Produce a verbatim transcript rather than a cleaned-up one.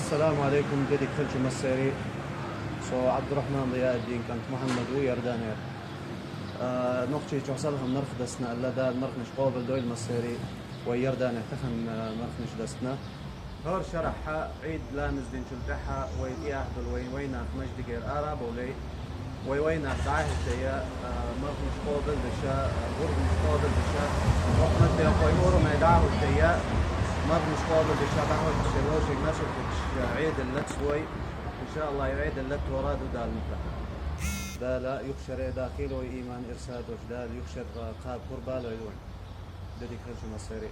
السلام عليكم، ديدك خلشي مسيري. سو عبد الرحمن ضياء الدين كانت محمد ويردانير. آه، نوخشي تشوصلهم نرخ دسنا، ألا دال نرخ نشقوبل دويل مسيري ويردانير تخن، آه، نرخ نش دسنا. هور شرحها عيد لامز دين شلتحها ويتياه دول وين ويناخ مجد غير آرا بولي. ويوينا دعاه الديا، آه، مرض مش قابل دشا، آه، غرب مش قابل دشا. وقت ما يقول ورم دعاه الديا، مرض مش قابل دشا، دعاه الديا، وشي ما شفتش عيد اللتس وي. إن شاء الله يعيد اللت وراد ودال متى. دا لا يخشر دا كيلو إيمان إرساد وش دا يخشر قاب قربالو يلون. ديدك خلشي مسيري.